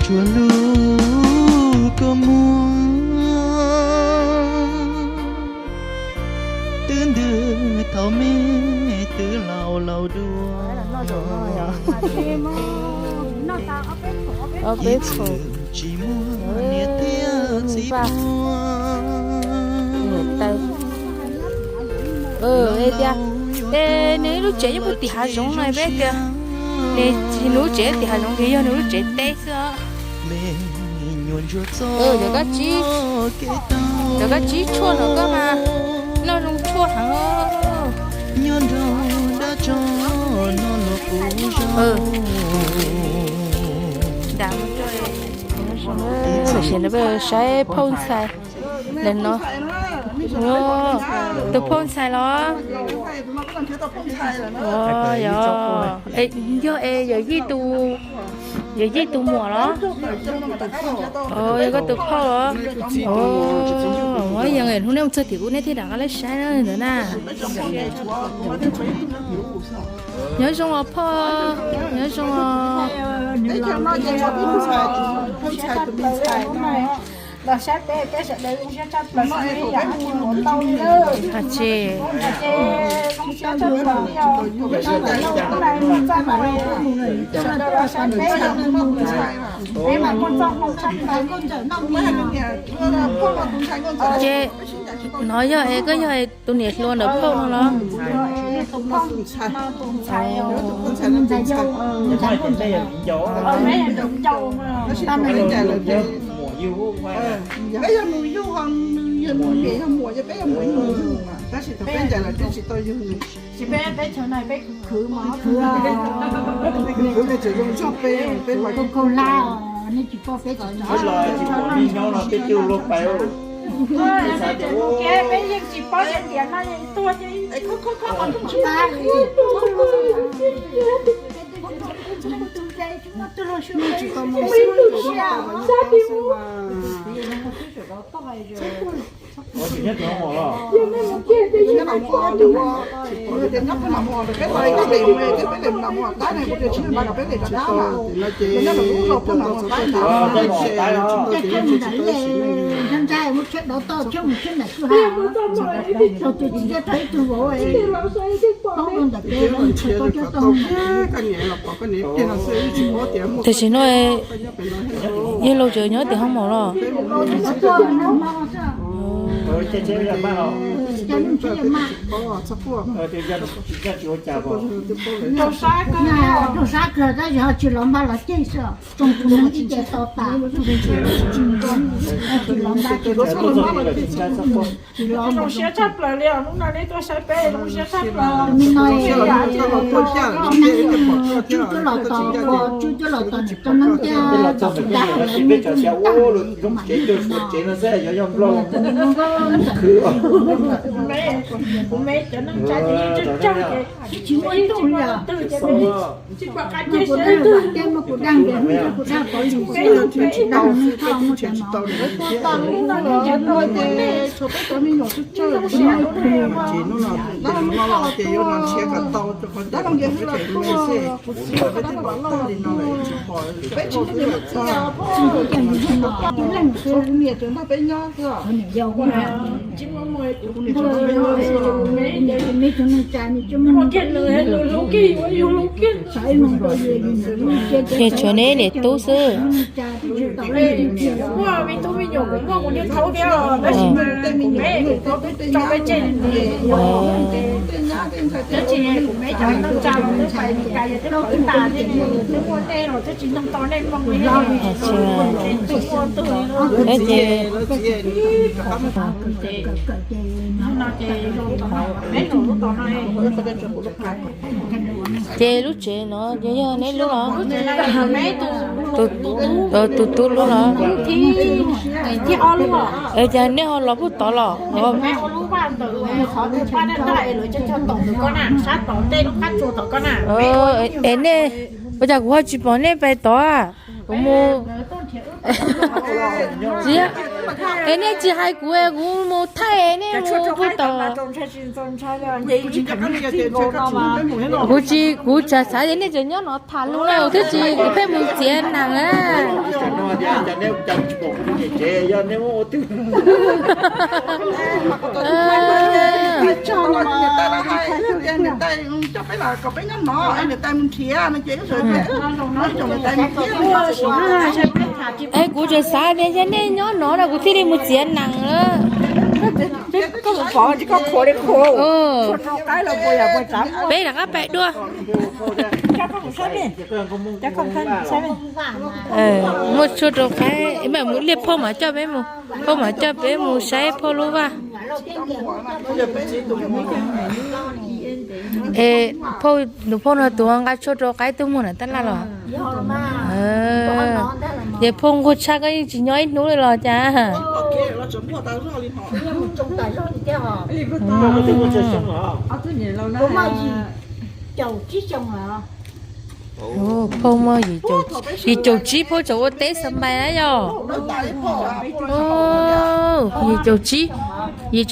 Tsuas lub kua muag twb ntws thaum me twb laus laus dua. Ob peb phaum tsis muaj niam thiab txiv pua. Tias, es nws lub tsev nyob puag tim hav zoov no peb tias, nws lub tsev tim hav zoov ces yog nws lub tsev teb xwb os. Cov kab tsib tshuaj no koj mas noj zoo tshuaj heev. Nyob nrog dab tso no los kuv zoo. Tam sim no peb saib phauj ntxhais lawm no. Tus phauj ntxhais los? Yog es yawm yij tus muam los? Yog koj tus phauj los? Muab yees hnub nej mus txog tim ub nej thiaj rov qab saib ntawd na. Nyob zoo os phauj, nyob zoo os. Ces no yog es koj yog tus niam hluas ntawm phauj no los? Peb yog nus yug, nws yog nus niam yog muam, yog peb yog muam yug nus mas, tab sis thaum peb ncaim lawm peb tsis tau yug nws. Tsis peb, peb chaw no peb khwv khwv mas khwv, khwv peb tseem zoo zog peb, peb kaug kaug hla os, nej tsis paub peb tsis tau. Peb yeej tsis paub tias tiam no tuag ces nej tsis tau mus xwb. Tam sim no yawg laus tseem nyob tim hoob maum los? Rau sab kawg, tab sis ho tsis los npaj los ceg xwb, tsoo tus neeg ib ce to tas, tsis los npaj tsis los. Zoo siab tshaj plaws li os, hnub no nej tuaj saib peb zoo siab tshaj plaws. Tswb coj los tos, tswb coj los tos niam tub neeb thiab tus dab laug me tub niam tab. Kuv me cov neej tsa ces yeej tsawg tsawg ces tsis muaj ib tug li os. Tsis pom qab ces kuv dab, kuv dab, kuv dab pov lus peb tsis tau, peb tsis tau li. Hnub no ces tshuav peb cov me nyuam tsawg tsawg, dab laug me tub los ces yuav nrhiav kom tau, dab laug ntiav hwj los tuag, kuv txiv los dab laug los loj li no lawm tsis pom, peb tsis muaj niam muaj txiv, tus leej tus niam tseem nrog peb nyob xwb. Ces tshuav neb niam tub xwb. Ces ces lub tsev no ces yog neb lub los? Tus tub lub los? Cas nej ho los puag tod los? Es nej, ua cas kuv ho tsis pom nej pais tod? Kuv mus, txiv, Es nej tsis hais kuv, kuv mus thaij nej mus kuv tom. Kuv tsis, kuv tsis xav tias nej tseem nyob no tham lus na, kuv thiaj tsis, kuv pheej mus txiav nees na. Es kuv tseem xav tias yog nej nyob no kuv thiaj li mus txiav nees na. Peb rov qab pais dua. Muaj tshuaj rau qaib, mus liaj phauj mam coj peb mus, phauj mam coj peb mus saib phauj lub vaj. Es phauj, nws phauj no tus nqa tshuaj rau qaib twb muag na tab laj los? Ces phauj nquag tshaj koj yeej tsis nyob ib hnub li los cas? Phauj muaj yim caum tsib, phauj tseem ua teb xa npais na yog? Yim caum tsib, yim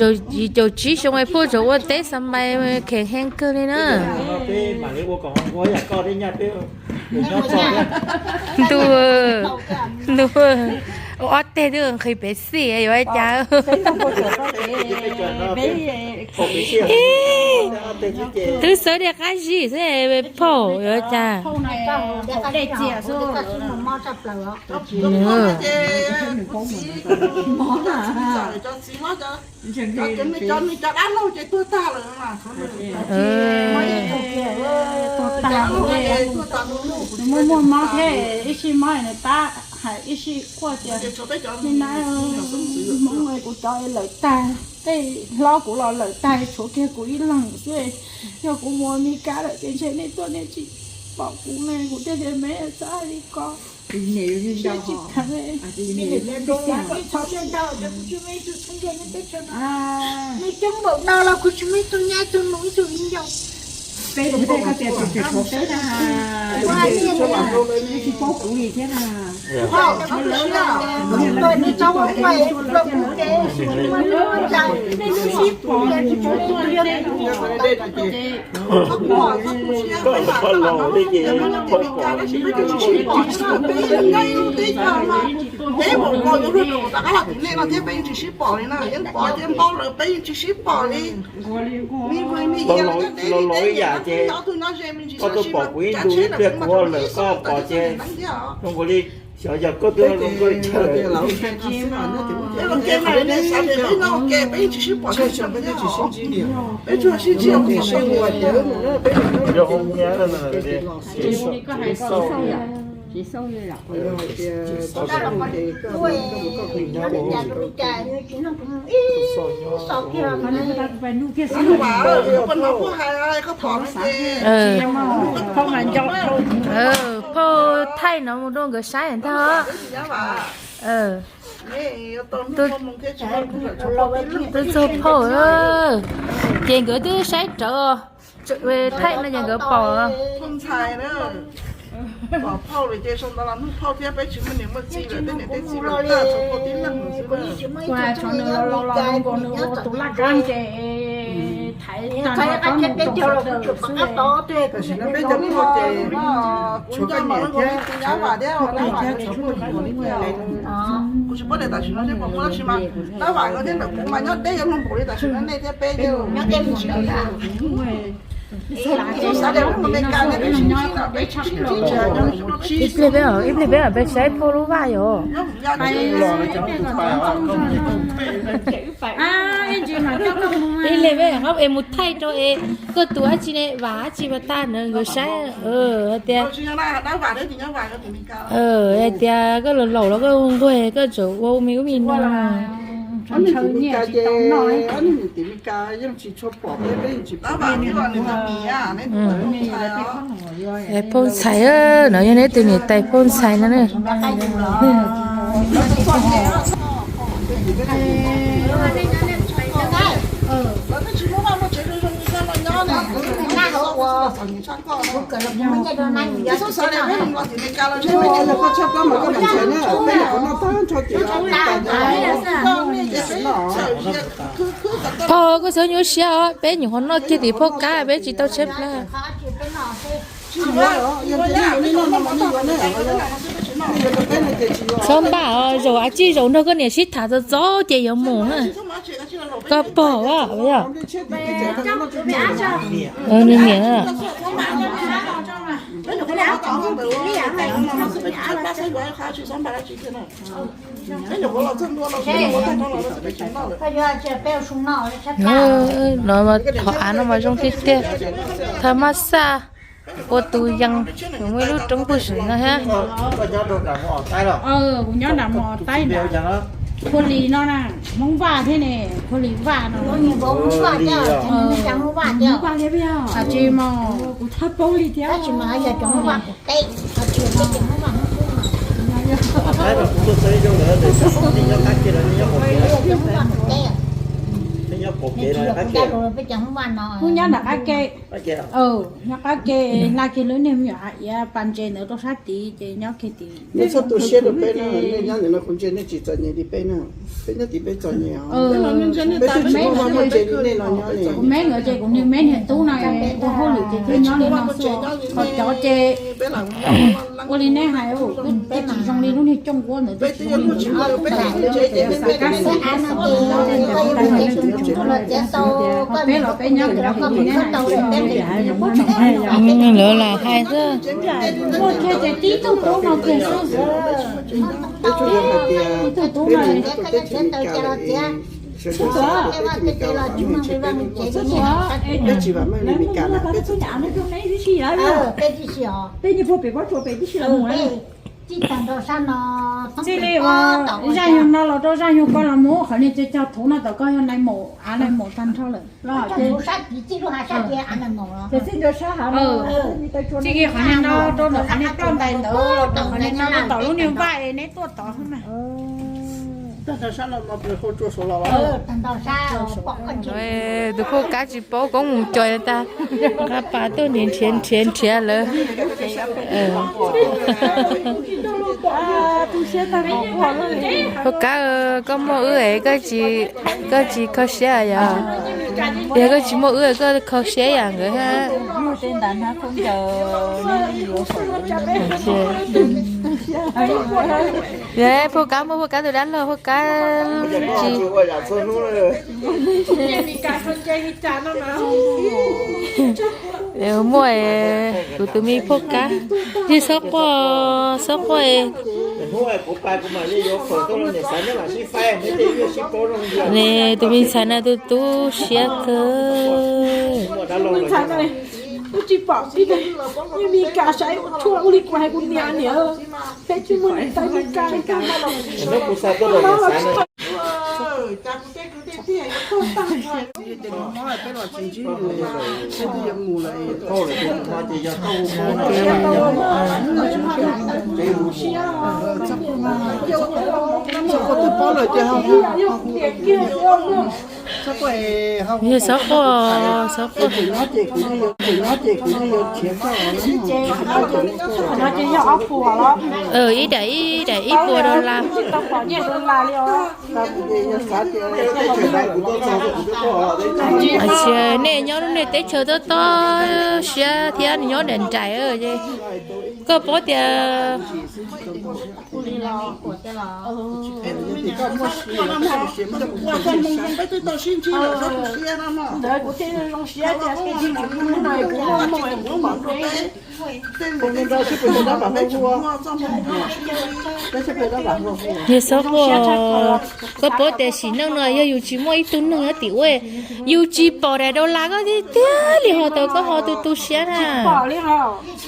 caum tsib xyoo phauj tseem ua teb xa npais kheev heev kawg li na. Ntuj, ntuj, ob teg twb nqhis pem xij yuav cas. Twb xawb tias qab zib xwb phauj yuav cas. Muaj muaj mob thiab ib sij mob nws tab hais ib sij quaj tias, me na, Hmoob, kuv cov lawm tag, tej hlob kuv los lawm tag, tshuav kiag kuv ib leeg xwb. Yog kuv mus Meskas lawm ces ntshe nej tuaj nej tsis pom kuv ne, kuv thiaj tias me txhob hais li ko. Tsis kheev. Nej coob npaum no los kuv tsis muaj ib tug nyab ib tug nus ib tug viv ncaus. Peb kuv tej koj tias tus tseem tshuav peb na, tsis paub kuv li thiab na. Nws txhob mus pais rau kuv ces kuv tsis muaj ib tug nyab, nej tsis muaj ib tug yog nej tus nyab. Koj los li ces pom pom li. Peb mus ko yuav luag tus rov qab los tim nej no thiab peb yeej tsis sib pom li na, yeej pom tias npau lawm peb yeej tsis sib pom li. Los los ib yam ces koj tuaj pom kuv ib ntu ib pliag kuv ho lawm koj pom ces zoo nkaus li xyov yog koj twb zoo nkauj li cas. Peb tsuas sib ntsib. Phauj thaij no mus rau nkawd saib ntag. Twb txog phauj, ces nkawd twb saib rawv, thaij no ces nkawd pom. Pom phauj lawm ces sau ntawv los nug phauj thiab, peb tsis muaj niam muaj txiv lawm, tej niam tej txiv lawm tag, tshuav phauj tib leeg xwb. Ua tsov nws los los los nkaus nws ua tus laj kab ces thaiv tag nrho rau mus rau sawv daws xwb. Tam sim no peb cov phauj ces tshuav koj niam thiab, kuv tsis paub tias tam sim no seb puas muaj, tab sis mas tab vam no thiab ntawm kuv mas nyob deb yuav luag npaum li tam sim no nej thiab peb nyob deb mus tsis Ib pliag peb, ib pliag peb mam peb saib phauj lub vaj yom. Ib pliag peb es mus thaij rau es koj tus dab tsi ne, vam dab tsi mas tag na nkawd saib hais tias, hais tias koj laus laus los koj nquag koj tseem ua me ub me no. Phauj ntxhais no yog neb tus niam tais phauj ntxhais no ne. Phauj, koj txhob nyuaj siab os, peb nyuam qhuav noj kiag tim phauj Kab, peb tsis tau tsheb plab. Txhob npaj, zaum a tsij zaum nrog koj niam sib tham txog txog ces yuav mus na. Koj pog, yog nws niam. No, qhov av no mas zoo tiag tiag. Thaj mab xaj ua tus yees, muaj ib lub roob puag saum no thiab. Kuv nyob nram Mos Taib ntag. Khua Lis no na, Hmoob Vaj thiab ne, Khua Lis Vaj no. Hmoob Vaj thiab, Hmoob Vaj thiab. Tsis mas, kuv thab paub li thiab. Tab sis mas yog cov Hmoob Vaj qub teb, tsis yog peb cov Hmoob Vaj Hmoob Kub no. Peb cov Hmoob Vaj no. Kuv nyob nram qab ke. Nyob qab ke, hla kiag lub niag me nyuam hav iav pas ntses ntawd rau sab tid ces nyob kiag tid. Nej txhob tu siab rau peb na, nej nyob ntawm no kuv ntsia nej tsis txom nyem li peb na. Peb nyob tim peb txom nyem os. Peb twb tsis muaj vaj muaj tsev li nej no nyob li. Kuv me nkawd ces kuv niag me niag tub no ua hauj lwm ces thiaj nyob li no xwb. Ho cov ces ua li nej hais, twb tsis zoo li lub niag cooj kuab ntawd, twb tsis zoo li. Ho peb los peb nyob kuv niag me niag hais. Lawv lam hais xwb. Muaj kiag ces tib tug tub no kiag xwb. Tib tug tub no. Peb tsis vam meej li Meskas na, peb tsis yam. Peb nyuam pog pem pob tsuas pem tib si los mus. Txij li zaj yug no los rau zaj yug ko los mus, qhov niag cog cog thuv no tom koj yog nai maum, av nai maum tag nrho lawm. Txij kiag qhov niag no rau ntawm qhov niag ploj ntais ntawd los rau qhov niag no rau tom lub niag vaj es neb tuaj tod xwb mas. Tus phauj Kab tsis paub koob mus co tas, qab pas tuaj nrhiav nrhiav nrhiav lawm. Phauj Kab, koj muaj wb es koj tsis kho siab yom? Yog koj tsis muaj wb koj kho siab yam nkawd thiab. Phauj Kab muaj Phauj Kab tus dab laug Phauj Kab tsis muaj kuv tus me Phauj Kab. Yog xob quaj, xob quaj. Ne tus me ntxhais no tus tu siab kawg. Tus me ntxhais no, wb tsis pom tib, yeej Meskas saib ua tshuaj ua li kuv hais kuv niam niam, peb tsis muaj niam tais Meskas li kawg. Yog xob quaj, xob quaj. Ib daim ib daim ib puas dollar. Nej nyob lub niag teb chaws tob tob siab thiab nyob nraim nraim, koj paub tias Yog xob quaj, koj paub tias sim neej no yog yus tsis muaj ib tug neeg nyob tim ua, yus tsis pom daim dollar koj tiag tiag li ho tau koj ho tu tu siab na.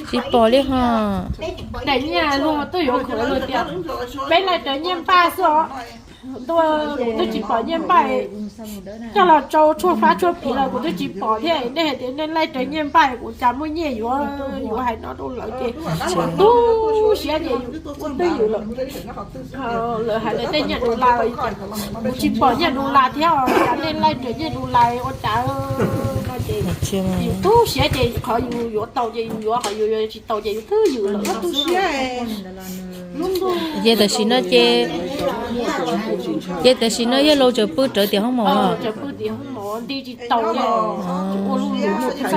Tsis pom li ho. Daim nyiaj luag tuaj yuav khuv tias peb laij rawv nyiaj npaj xwb os. Kuv twb tsis pom nyiaj npaj, coj los tsau tshuaj fab tshuaj phiv los kuv twb tsis pom thiab. Nej hais tias nej laij rawv nyiaj npaj, kuv cas muaj nyiaj yuav, yuav hais no rau lawv ces tu siab ces yus twb yws lawm. Lawv hais lawv tej nyiaj dollar, kuv tsis pom nyiaj dollar thiab, cas nej laij rawv nyiaj dollar ua cas no. Yus tu siab ces qhov yus yuav tau ces yus yuav, qhov yus yuav tsis tau ces yus twb yws lawm. Ces tam sim no ces, ces tam sim no yawg laus tseem pw rawv tiam hoob mos. Nti tsis tau li, ua lub lus muaj txaj.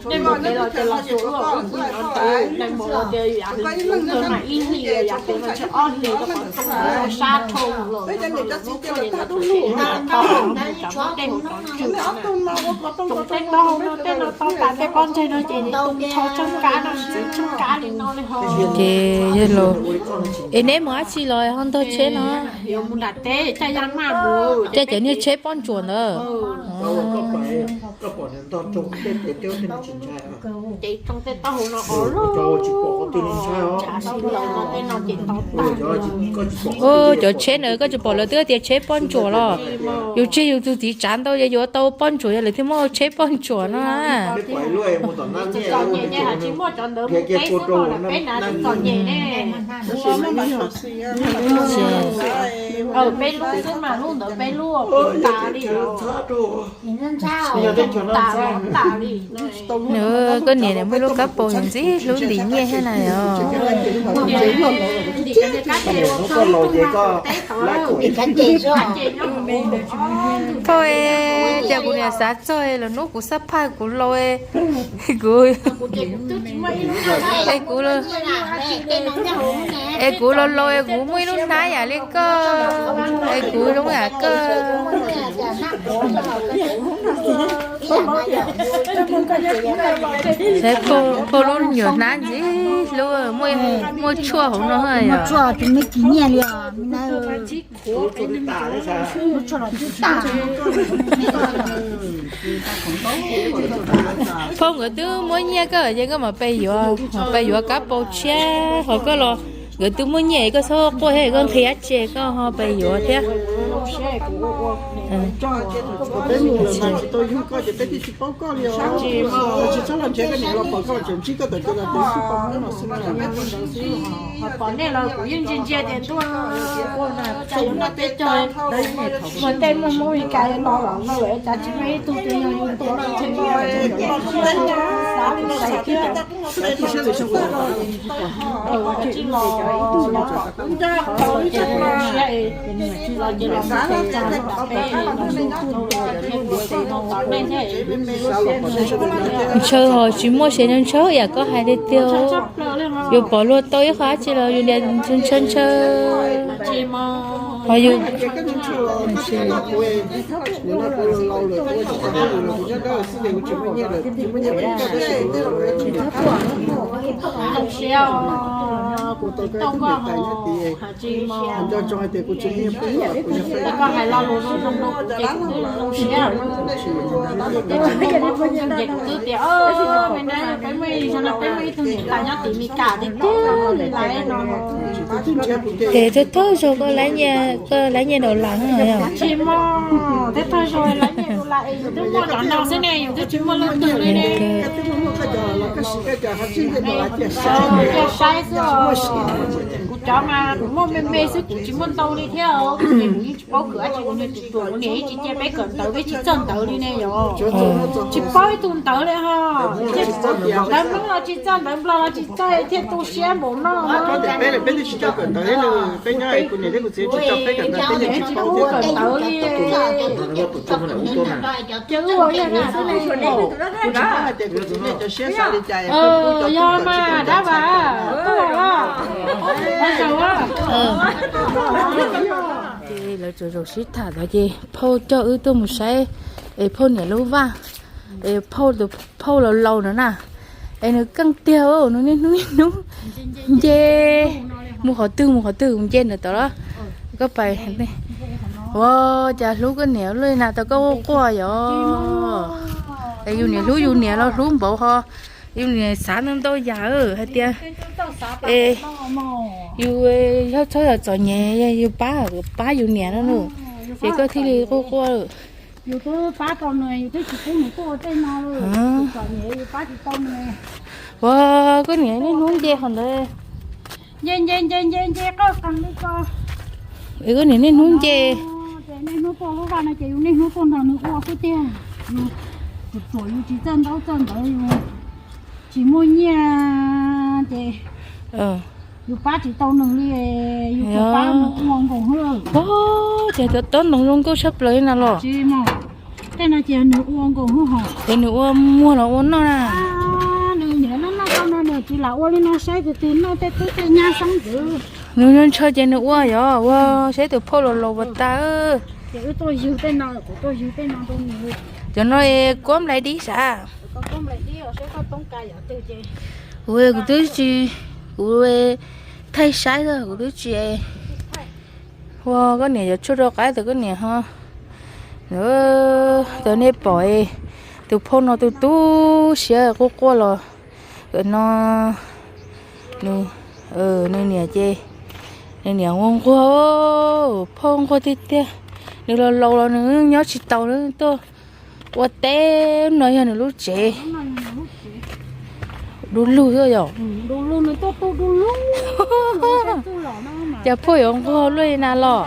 Nej mus pem los ces los tsuas ua ub ntawd, nej mus los ces yam li ub ntawd mas ib hlis, yam li no ntshe ob hlis rau qhov tsoo sab dhau lawm. Tej no tau tas tej pob ntseg no ces tus tshau tsheej kab no, tsheej kab li no li ho. Ces yawg laus, es neb mus dab tsi los ho ntog tsheb no? Yuav mus nram teb, caij yaj maj mus. Caij cov niag tsheb pob ntsuam ntawd. Ces tsoo tej taub hau no os, tshav si laws no tej no ces tau tag. Ua cov tsheb na koj tsis pom lawv twb tias tsheb pob ntsuam los? Yus tseg yus tus txiv tsav ntau yuav tau pob ntsuam, yog lawv thiaj muaj tsheb pob ntsuam no. Txom nyem ces hais tsis muaj cov ntawd mus teb xwb mas, peb na txom nyem ne. Peb lub xwb mas lub ntawd peb lub tas li. Tas li. Nws, koj niam muaj lub kab paus ntxim hlub ntim nyiaj thiab na yom. Thauj, cas kuv niam xav txog lawm hnub kuv xab phaj kuv laus, kuv, es kuv, es kuv laus laus es kuv muaj ib lub hnab yam li koj, es kuv zoo yam koj. Saib phauj lub nyuam hnab ntxim hlub, muaj tshuaj hauv no yom. Phauj, nkawd twb muab nyiaj koj ces koj mam pe yuav, mam pe yuav kab paus tshiab, ho koj los nkawd twb muab nyiaj koj txhob quaj thiab, koj nqhis dab tsi koj ho pe yuav thiab. Pom nej los kuv yeej ntsia ntsia tias ntuj, ua cas yuav noj teb cog, muag tej muaj Hmoob Mes Kas no los no lawm, cas tsis muaj ib tug twg yog yus tus no, xav li xav kiag. Ntshaw ho tsis muaj siab ntshaw yam koj hais tiag tiag. Yuav pom luag tau ib qho dab tsi los yus niaj ntshaw ntshaw. Ho yus, zoo siab, kuv tsis tau koj ho hais tsis mos. Koj hais lo lus zoo zoo no ces kuv twb zoo siab. Ces kuv twb tias, me na, peb muaj ib, peb muaj ib tug niam tais nyob tim Mes Kas tiag tiag li laiv no. Ces thawj thawj zaug koj laib nyiaj, koj laib nyiaj dollar yom? Tsis mos, thawj thawj zaug laib nyiaj dollar es yus twb muaj cov no xwb ne, yus twb tsis muaj leej twg li ne. Cia saib xwb os. Kuv cov mas kuv muaj me me xwb, kuv tsis muaj ntau li thiab os. Kuv yeej tsis paub kawm dab tsi, kuv niam tus ruam, kuv niam yeej tsis cia peb kawm ntawv, peb tsis txawj ntawv li ne yom. Tsis paub ib tug ntawv li ho. Ntawv Hmoob los tsis txawj, ntawv Nplog los tsis txawj, thiaj tu siab npaum no. Peb tsis pub kawm ntawv li. Ces wb ua li no xwb ne. Yog mas dab vas tuaj los. Ces lawv txawm zaum sib tham tod ces phauj coj wb tuaj mus saib es phauj niam lub vaj, es phauj tus phauj laus laus no na, es nws keej tiag, nws niaj hnub niaj hnub nce mus qhov twg mus qhov twg mus nce ntawm tod los. Koj pais, ua cas hlub koj niam luaj li na, tau koj quaj quaj yom. Es yus niam hlub yus niam los hlub npaum ho, yus niam xav ntau ntau yam hais tias, es yus yog txhob yog txom nyem, yus pab pab yus niam no na, ces koj thiaj li quaj quaj. Yus twb pab tau nws, yus twb tsis pub nws tuaj ua tej no, txom nyem yus pab tsis tau nws. Ua, koj niam niaj hnub nce qhov ntawd. Nce nce nce nce nce qoj qeeg li ko. Es koj niam niaj hnub nce. Niaj hnub tuaj lub vaj no ces yus niaj hnub tuaj nrog nws ua xwb tiag. Yus tsuam tsuam yus tsis txawj ntaub txawj ntawv, yus tsis muaj nyiaj ces yus pab tsis tau nws li, yus tsuas pab nws ua nkaus xwb. Ces cov tob ntoo zoo nkauj tshaj plaws li na los. Tsis mas, tej no ces nws ua nkaus xwb hos. Es nws ua muag los ua noj na? Nws niam noj noj tau no nws tsis lam ua li no saib tus twg noj tej tub tej nyab xeeb ntxwv. Nws ntshaw ces nws ua yog ua saib tus phauj los laus puas tas. Ces wb tuaj ywg tej no, kuv tuaj ywg tej no rau nws. Cov no es kuab nplai dib sav? Kuv kuv twb tsis, kuv thaij saib xwb kuv twb tsis. Ua koj niam cov tshuaj rau qab tus koj niam ho. Cov nej pom tus phauj no tu tu siab quaj quaj los no. Nws niam ces, nws niam nquag nquag, phauj nquag tiag tiag. Nws los laus los nws nyob tsis taus, nws tuaj ua teb no yog nws lub tsev. Du lug xwb yom. Cas phauj yuav nquag luaj li na los?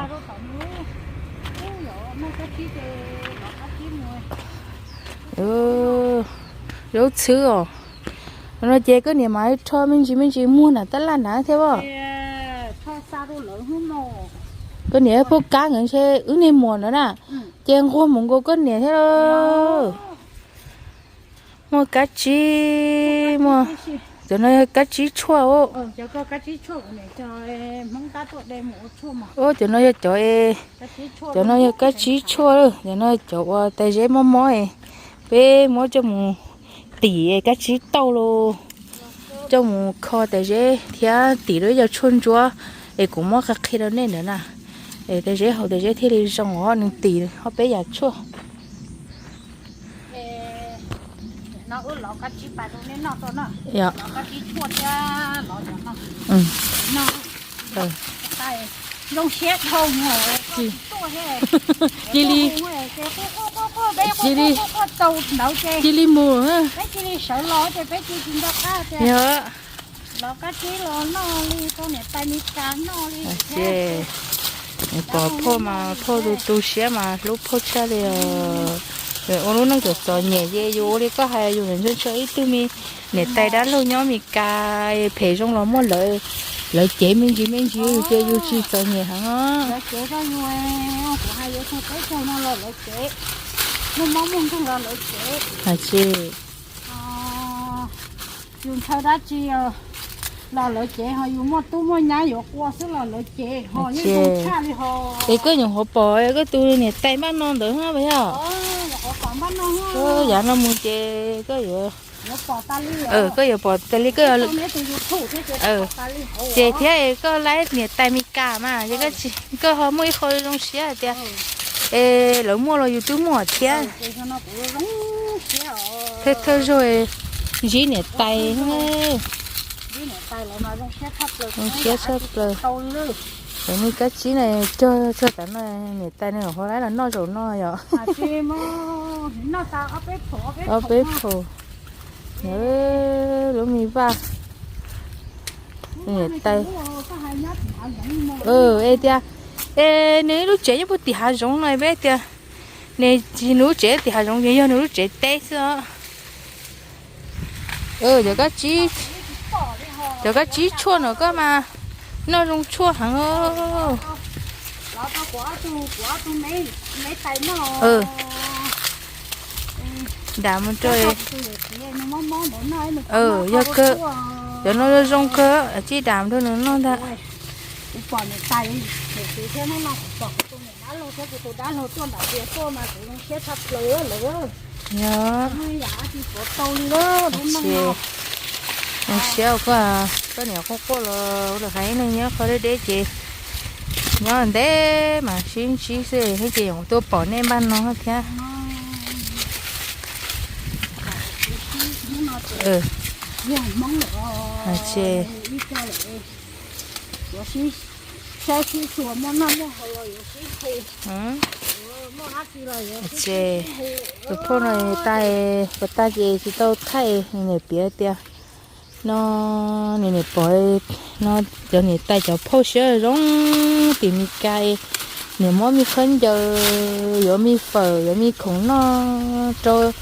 Zaub txhwb os. No ces koj niam mas rho me ntsis me ntsis muag nram tab laj nrad thiab os. Koj niam phauj kab nkawd ntshe wb niag muam ntawd na, ces nquag mus nkaus koj niam thiab. Muaj kab tsib, muaj, cov no yog kab tsib tshuaj. Ua cov no yog cov, cov no yog kab tsib tshuaj, cov no cov uas tais zeb mob mob, peb muab coj mus tim kab tsib tauj los coj mus kho tais zeb thiab tim rau ib co tshuaj ntsuab es kuv muab qhia qhia rau nej ntawd na. Es tais zeb haus tais zeb thiaj li zoo os, nws tim ob peb yam tshuaj. Cia li, cia li mus. Yog. Pom phauj mas phauj tu tu siab mas hlub phauj tshaj li os. Ua lub neej txom txom nyem ces yus ua li koj hais, yus ntshai ntshai ib tug me niam tais dab laug nyob Mes Kas phem zoo los muaj lawv, lawv cev me ntsis me ntsis yus ces yus tsis txom nyem heev. Hais tsis, yus ntshaw dab tsi los lawv cev, ho yus muaj tub muaj nyab yuav qua xwb los lawv cev, ho yeej zoo tshaj li ho. Es koj nyuam qhuav pom koj tus niam tais npaj no ntawd na puas yog? Yav no mus ces koj yuav, koj yuav pom tas li, koj, ces thiab koj laib niam tais Mes Kas mas, koj ho muaj ib qho zoo siab hais tias es lawv muaj los yus twb muaj thiab. Thawj thawj zaug ntsib niam tais, zoo siab tshaj plaws. Cov me kab tsib na cog txog tav no niam tais nws ho laib los noj zaum no yom. Ob peb phaum, lub me vaj. Niam tais, es tias, es nws lub tsev nyob puag tim hav zoov no peb tias, nws tsis nws lub tsev tim hav zoov, nws yog nws lub tsev teb xwb os. Cov kab tsib, cov kab tsib tshuaj no koj mas noj zoo tshuaj heev. Dam mus rau, yog kawg, cov no zoo zoo kawg, tsij dam mus rau nws noj ntag. Zoo siab koj, koj niam quaj quaj los lawv hais ib neeg nyob qhov deb deb ces nyob ntev mas sib ntsib xwb, ces tuaj pom nej npaj no thiab. Ces tus phauj no tais, puas tag ces tsis tau thaij, nws niam piav tias no, nws niam pom no, cov niam tais cov phauj siab zoo tim Mes Kas, Niam muab me qhab ncaws, yuav me fawm, yuav me khoom noj rau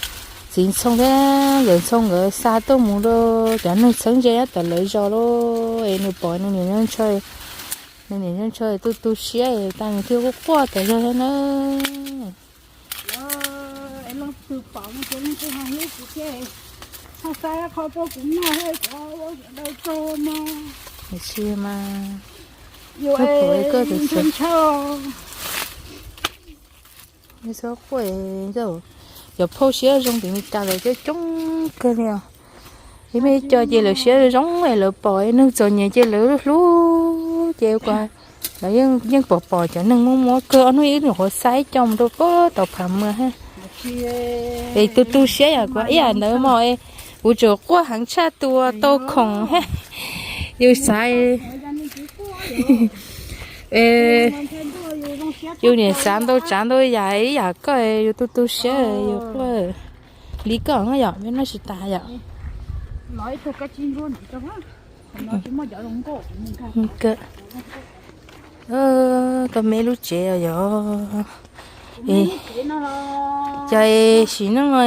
txiv Ntxhoo thiab yawm Ntxhoo nkawd xa tuaj mus rau cov neeg txheeb ze nyob tom lawv zos lauj. Es nws pom nws niam ntshaw, nws niam ntshaw tu tu siab tas nws thiaj quaj quaj tas zog thiab na. Tsis mas, txhob quaj, cov phauj siab zoo tim Meskas lawv coob coob kawg li os. Yog muaj ib co ces lawv siab zoo zoo es lawv pom neeg txom nyem ces lawv hlub ces lawv yeej pom pom cov neeg muaj muab kawg. Ob hnub ib nyuam qhuav xa ib co mus rau pem tom Phav Muas thiab. Es tu tu siab yam kuv ib yam ntawd mog, kuv tsuas quaj heev tshaj tus uas tau khoom thiab. Yus xav, yus niam xav ntau tsav ntau yam ib yam koj, yus tu tu siab yus quaj. Li koj yom, peb noj tsis tas yom. Koj me lub tsev os yom. Cas sim neej no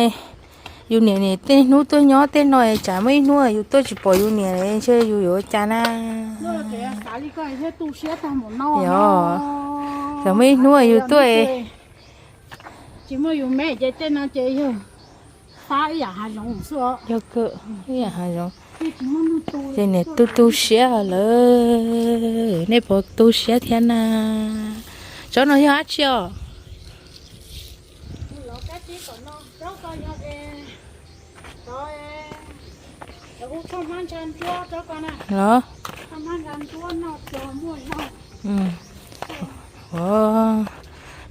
yus niam niam tej hnub tuaj nyob tej no es tsam muaj ib hnub yus tuaj tsis pom yus niam ntshe yus yuav ua cas na. Yog, tsam muaj ib hnub yus tuaj, yog, yog hav zoov, ces niam tu tu siab lawm, nej puas tu siab thiab na? Tsob no yog dab tsi os? Los,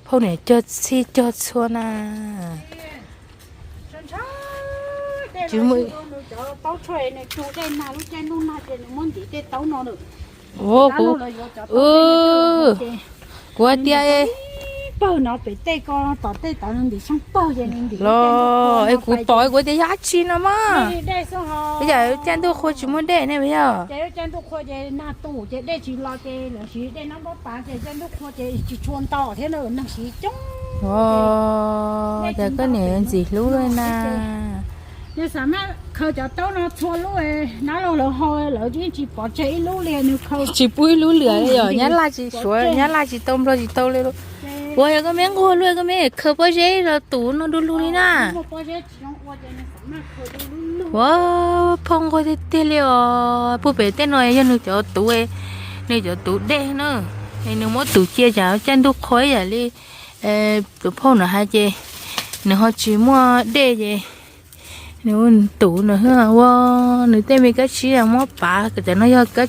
phauj niam cog txhij cog txhua na. Kuv, kuv hais tias, los, es kuv pom kuv tias yog dab tsi no mas. Ib yam caij ntuj qhua tsis muaj dej ne puas yog? Os, cas koj niam ntxim hlub na. Khaws cov taub no txhua lub, nab laug lawv hau lawv yeej tsis pov tseg ib lub li, nws khaws tsis pub ib lub li yom, nyab laj tsis suav, nyab laj tsis tau nplog tsis tau li. Ua yog koj me nquag luaj koj me khaws pob zeb los tus no du lug li na. Ua, phauj nquag tiag tiag li os. Puag pem tej no yog nws cov tuv, nws cov tuv dej na. Es nws muab tus cia cas caij ntuj qhua ib yam li tus phauj no hais ces nws ho tsis muaj dej ces nws ua tus no ua nws tej me kab tsib muab pav, cov no yog kab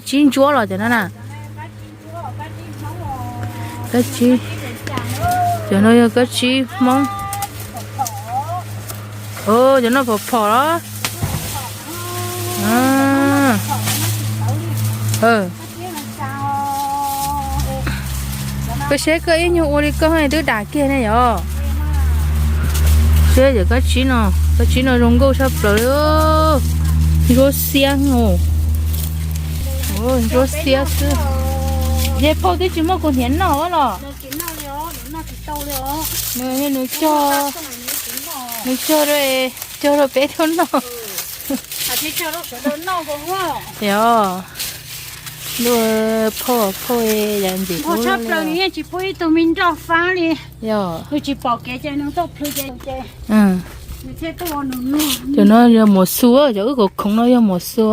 tsib ntsuab los cov no na. Kab tsib, cov no yog kab tsib Hmoob. Cov no phom phom los. Koj saib koj ib nyuag ua li koj twb dam kiag ne yom. Saib cov kab tsib no, kab tsib no zoo nkauj tshaj plaws li. Ntsuab xiab os. Ntsuab xiab xwb. Yog phauj twb tsis muaj kuv hniav noj los. Nws, nws cog, nws cog rau, cog rau peb tuaj noj. Yog, phauj, phauj yam ntxim hlub li. Tsis pub ib tug me nroj fab li. Yog, nws tsis pom kev ces nws tuaj plhws ces, cov no yog muam xu, cov wb khoov khoov no yog muam xu.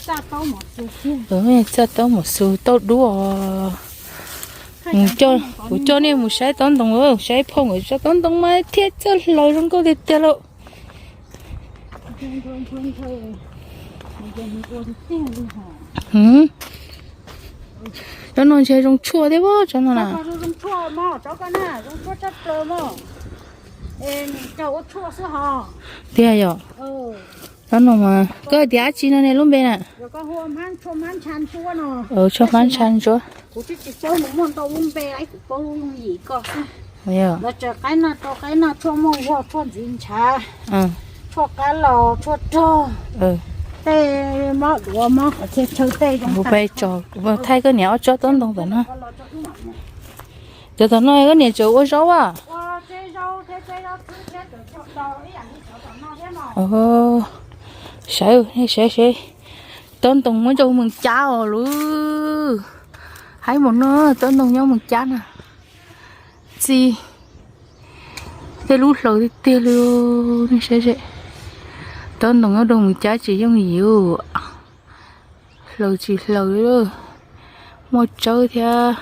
Txaj taub muam xu tau dub. Kuv coj nej mus saib taub ntoo, saib phauj nkawd tso taub ntoo mas thiab txawj hlau zoo nkauj tiag tiag lauj. Cov no ntshe zoo tshuaj thiab, tsob no na. Tiag yom. Tsob no mas koj hais tias dab tsi no ne lub npe na? Tshuaj hmab ntsha ntsuab. Tshuaj qab los, tshuaj rog, tej mob duav mob qhov txhia chaw tej. Kuv pais tso, kuv thaij koj niam ob tsob taub ntoo tom no. Cov tom no koj niam tseem ua zaub a? Saib, saib, saib, tob ntoo muab rau Moos Cab os lub. Haib npaum no, tob ntoo nyob Moos Cab na. Txi, tej lub hlaws tiag tiag li. Nej saib, tob ntoo nyob rau Moos Cab tsis yooj yim. Hlaws tsis hlaws li, muaj tsawb thiab.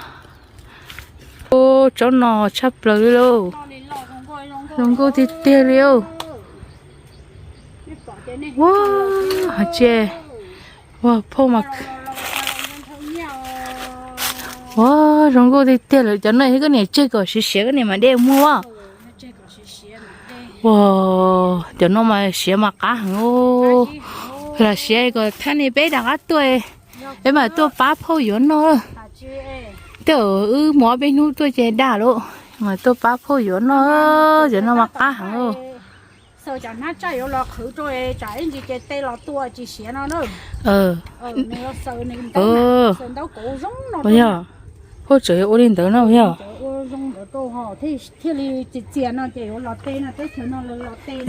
Tsob no tshaj plaws li lauj. Zoo nkauj tiag tiag li. Ua, hais tias, ua phauj mas, ua, zoo nkauj tiag tiag lawm. Cov no yog koj niam tseg kom siav siav koj niam mam de muag as. Ua, cov no mas siav mas qab heev. Lam siav kom thaj ne peb rov qab tuaj, peb mam tuaj pab phauj yuav noj. Tej zaum wb mus ob peb hnub tuaj ces daj lawm, mam tuaj pab phauj yuav noj. Cov no mas qab heev. Yog, phauj tseem yuav ua li ntawd no yog. Cov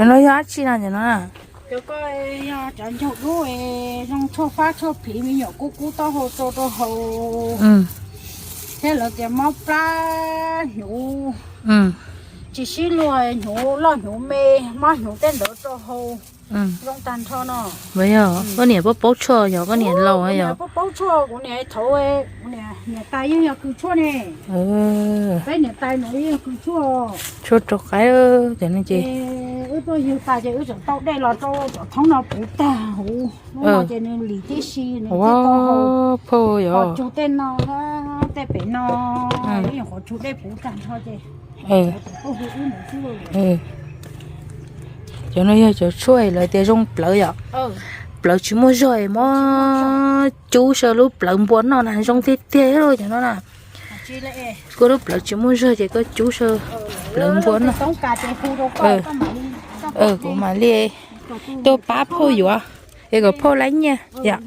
no yog dab tsi no cov no? Cov ko yog cov ncaug dub, zoo tshuaj fab tshuaj pliv me nyuam kub kub taub hau rau rau haus, thiab lawv tias mob plab, hnyuv tsis sib luag, hnyuv loj hnyuv me, mob hnyuv tej ntawd rau haus, zoo tag nrho no. Yog koj niam paub paub tshuaj, yog koj niam laus yog? Paub paub tshuaj, kuv niam thaud, niam tais yeej yog kws tshuaj ne. Peb niam tais no yeej yog kws tshuaj. Tshuaj rau qaib, cov no ces wb tuaj yug tas ces wb tseem tau dej los rau cov thoob no puv tag huv. Hnub no ces nws lim tib si, nws thiaj tau haus. Phauj yog qhov tsug tej no, tej pem no, wb nyuam qhuav tsug dej puv tag nrho ces. Cov no yog cov tshuaj lawv tias zoo plawv yom. Plawv tsis muaj zog es muab cub saw lub plawv npua noj na zoo tiag tiag li cov no na. Koj lub plawv tsis muaj zog ces koj cub saw plawv npua noj. Kuv mam li tuaj pab phauj yuav, es kom phauj laib nyiaj yom.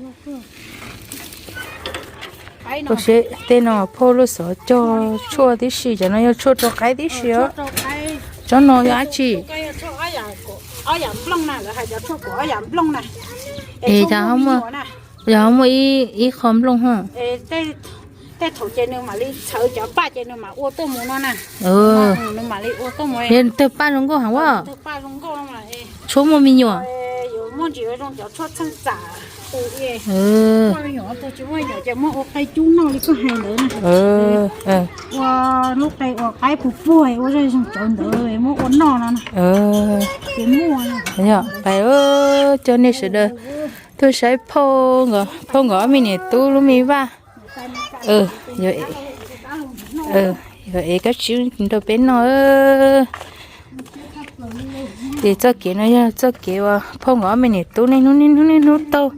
Ua seb tej no phauj lub xov cog tshuaj tib si, cov no yog tshuaj rau qaib tib si os. Tsob no yog dab tsi? Es yog muaj ib qho nplooj ho. Tej thaum ces nws mam li txhawv cov paj ces nws mam ua tuaj mus no na. Nws mam li ua tuaj mus. Tawg paj zoo nkauj heev ua. Tshuaj muaj me nyuam. Muaj ntsis zoo cov tshuaj txheej txam. Muaj me nyuam, tsis muaj me nyuam ces muab ua qe cub noj li koj hais ntawd na. Ua lub qe ua qaib puag puag ua zej zog tsawv ntawd muab ua noj no na. Ces muaj. Yog, pais coj nej sawv daws tuaj saib phauj, phauj nkawd ob me niam tub lub me vaj. Yog ev kab tsib rau peb noj. Ces txoj kev no yog txoj kev uas phauj nkawd ob me niam tub niaj hnub niaj hnub niaj hnub taug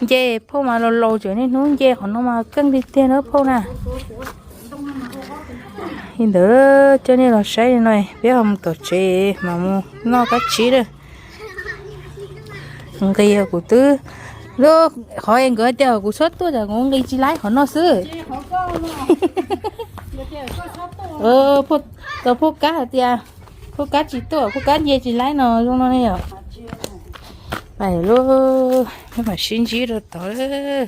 nce. Phauj mas laus laus ces niaj hnub nce qhov no mas keej tiag tiag na phauj na. Li ntawd coj nej los saib no, peb ho mus tom tsev mas mus noj kab tsib lawm. Nqis kuv twb, lub qhov es nkawd tias kuv txhob tuaj ces kuv nqis tsis laib qhov no xwb. Tau phauj Kab hais tias, phauj Kab tsis tuaj, phauj Kab nce tsis laib no zoo no ne yom. Pais lub, peb mam sib ntsib rau tod lawm.